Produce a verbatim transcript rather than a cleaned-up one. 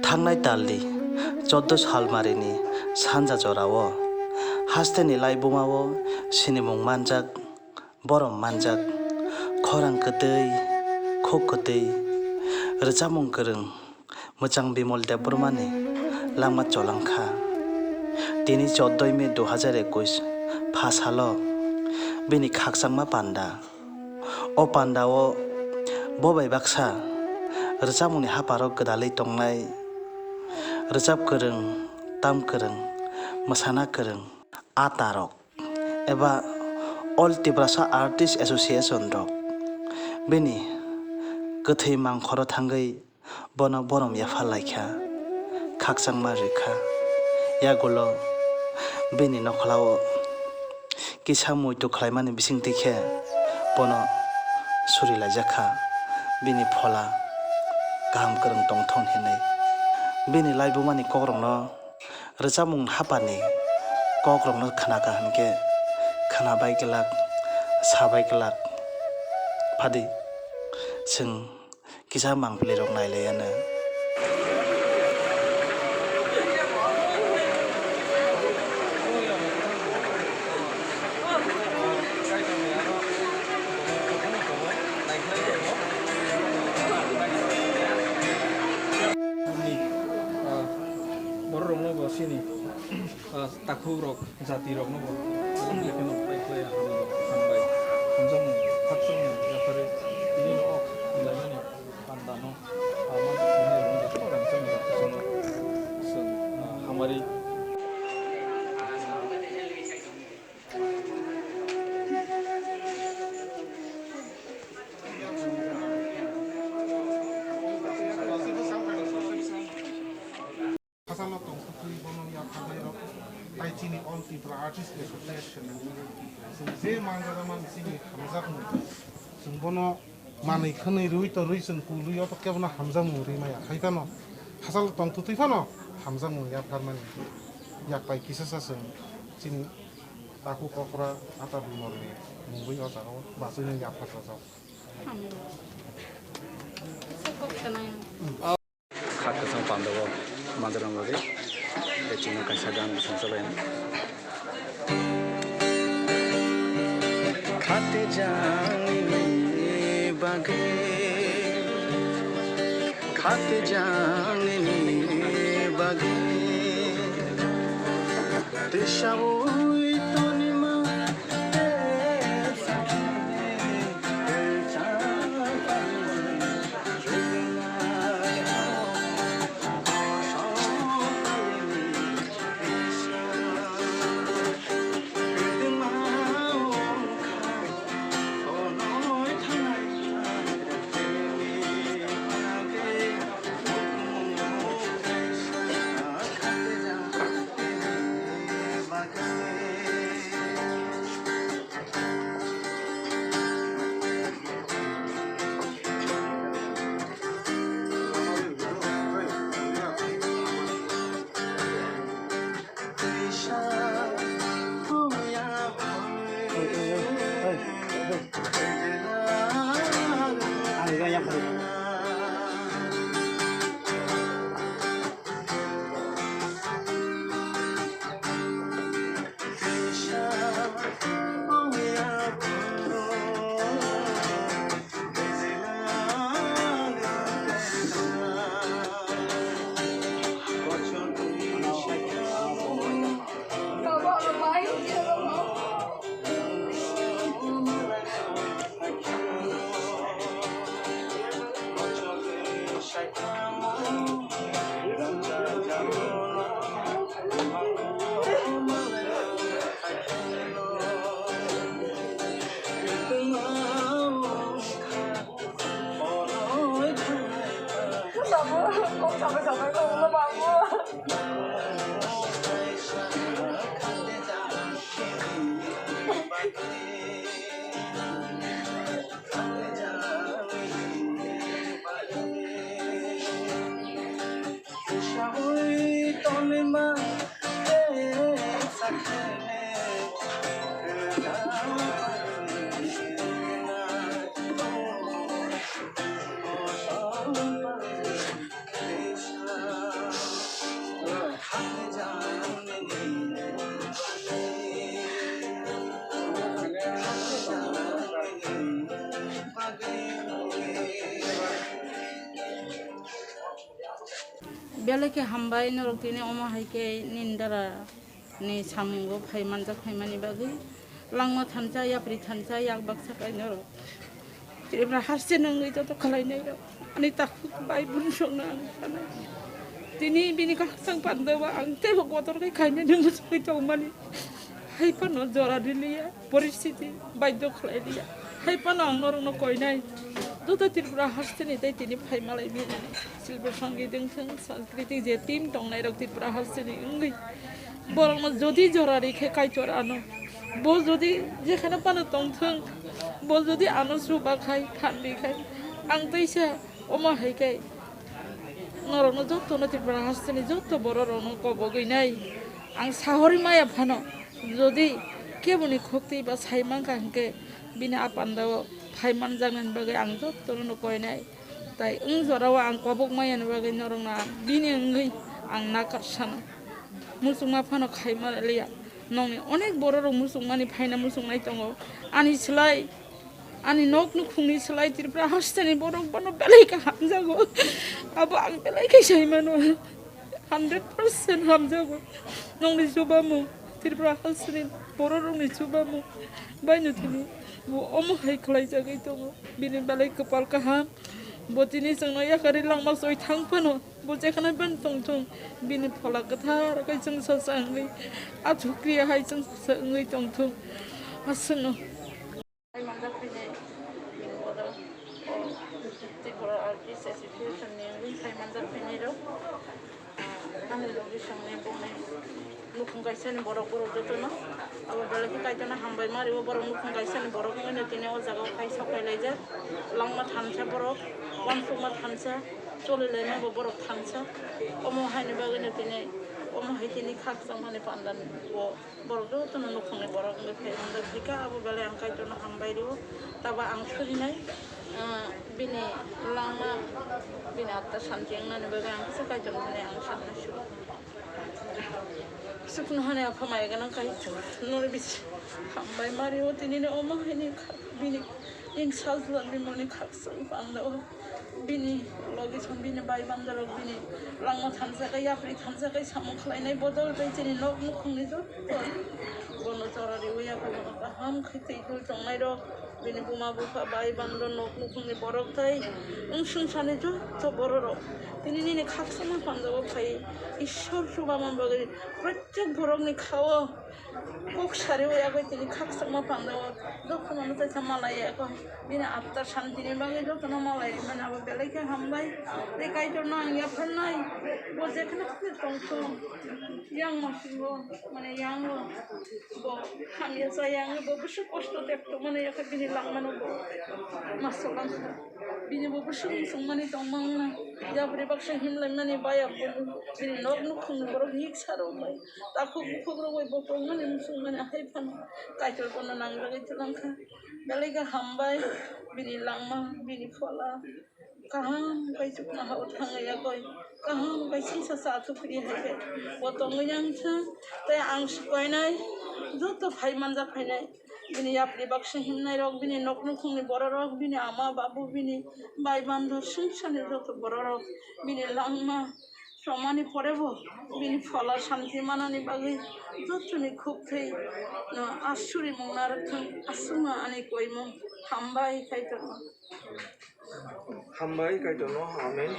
Thangnai talni choddo salmarini sanja jorao hasteni laibumao sinimung manjak, borom manjak, khorang kwtwi, khuk kwtwi, rwchapmung kwrwng mwchang Bimol Debbarmani langma cholangkha. Tini choddo May dui hazar ekush pha salo bini khakchangma panda. O pandao bo bai baksa rwchapmungni hapharo gwdalwi tongnai rwchap kwrwng, tam kwrwng, mwsana kwrwng, a tarok eba All Tiprasa Artist Association rok bini kwthwi mangkhoro thangwi bono borom yaphar laikha, khakchangma rwkha. Yagulo bini nokhlao kisa muitu khlaimani bisingtwi khe bono suri laijakha, bini phola kaham kwrwng tongthon hinwi. Bini laibumani kokrokno rwchapmung haphani kokrokno khnakha hinkhe khnabai glak, sabai glak. Phadi chwng kisa mangpili rok nai lai ano. Borok rokno bo sini. Ah, takhuk rok, jati rok no bo. Ang le kheno pai khlai ya, hambai, hambai. Hamjakmung, khakchangmung, yaphare, tini no ok, hambai mani, panda no, ah, man, tini rok no, rang chang rok, chang, chang, ah, hamari. Hachalo tongthokwi bono yapharnairok tai chini All Tripura Artist Association ni chwng je manjagama chini hamjakmung, chwng bono manwi khwnwi rwi torwi chwng kulwi oto kebono hamjakmung rwi maya. Hai phano hachalo tongthokwi phano hamjakmung yapharmani yak pai kisasa chwng chini takhuk okra ata bumorni mungwi o jagao bachwino yapharjak. Kha kwchang pandao manjak rang bagwi tei chini kaisa gan swngchalai. Khate jangni bagwi, khate jangni bagwi, twisaui tonima. Babu, kok sampai sampai kau lo, Babu. Belai khe hambai norok tini omo hai khe nini dara ni samungo phai manjak phaimani bagwi. Langma thansa, yapri thansa, yak baksa kai norok Tripura haste nangwi joto khlainai rok. Ani takhuk bai bun songno ang sanai. Tini bini khakchang pandao ang teibo kotor khe khainani muchungwi tongmani. Hai phano jora riliya, poristiti baidhyo khlai liya. Hai phano ang norokno koinai. Joto Tripura hasteni tei tini phai malai bini. Silver sangi dengthang, sanskriti je team tongnai rok Tripura hasteni wngwi. Borokno jodi jora ri khe Kaitor ano. Bo jodi jekhano phano tongthung, bo jodi ano chuba khai, phan ri khai, ang teisa omo hai khe norokno jotono Tripura hasteni joto bororokno kobogwi nai. Ang sahori maya phano jodi keboni khokti ba sai mankha hwnkhe bini a pandao phai manjaknani bagwi ang jotono koinai. Tai wng jorao ang kobok maya ni bagwi norokno ang bini wngwi ang nakar sano. Muchungma phano khaima liya. Nokni onek bororok muchungmani phaina muchungnai tongo. Ani slai, ani nok nukhungni slai Tripura hasteni borok bono belai khe hamjago. Abo ang belai khe sai mano. Hundred percent hamjago. Nokni chubamung, Tripura hasteni bororokni chubamung. Baino tini bo omo hai khlaijagwi tongo. Bini belai kwpal kaham. Bo tini chwngno yakarwi langma choi thang phano, bo jekhano ben tongthung, bini phola kwthar khe chwngsacha wngwi, a thukriya hai chwngsacha wngwi tongthung. Aswkno. Phai manjak phainai, bini bodol, o, Tripura Artist Association ni wngwi phai manjak phainai rok. Ani logi songni bongni nukhung kaisa ni borok borok jotono. Abo belai khe Kaitorno hambai ma rio, borok nukhung kaisa ni borok wngwi no tini o jaga o phai sok phai laijak. Langma thansa borok, uansukma thansa, choli laima bo borok thansa. Omo hai ni bagwi no tini, omo hai tini khakchangmani panda ni bo. Borok jotono nukhungni borok wngwi phai manjak thika, abo belai ang Kaitorno hambai rio. Taba ang surinai, ah, bini langma, bini atta santi wngnani bagwi ang kisa Kaitorno thani ang saknai suro. Sukno hani apha maya gwnang Kaitor, noro bisi hambai ma rio, tinini omo haini kha-, bini ring sal jwlangni moni khakchang panda o. Bini logi song bini bai bandarok bini langma thansa khe yapri thansa khe samung khlainai bodol tei chini nok nukhungni joto bono chora riwi yakho bono kaham khe twi khul tongnai rok bini buma bupha bai bandar nok nukhungni borok tei wng swngcharni joto bororok tini nini khakchangma panjao phai Ishwar chubaman bagwi protek borokni khao kok sari o yagwi tini khakchangma panda o jotono no teisa malai ya kho. Bini atta santini bagwi jotono malai rimani abo belai khe hambai. Tei Kaitorno ang yapharnai. Bo jekheno kheno tongthung. Yang masingo, mane yango. Bo hamya cha yang bo bwswk kosto tekto mane yakhe bini langmano bo. Maso langkha. Bini bo bwswk swngmani tongmangna. Yapri baksa himlaimani baya bo. Bini nok nukhungni borok hik saro bai. Takhuk bukhuk rogwi bo tongmani muchungmani hai phano Kaitor bono nangjagwi twlangkha. Belai khe hambai bini langma, bini phola. Kaham khai chuknoha o thangwi yakoi. Kaham khai sisa sa athuk phiri hai khe. Bo tongwi yang kha. Tei ang se koinai joto phai manjak phainai. Bini yapri baksa himnai rok, bini nok nukhungni borok rok, bini ama babu, bini bai bandor swngcharni joto borok rok, bini langma. Somani pore bo bini phola santi manani bagwi jotoni khuk thwi, no, asuri mung narwk thung, asuma ani koimung. Hambai Kaitorno. Hambai Kaitorno. Amen.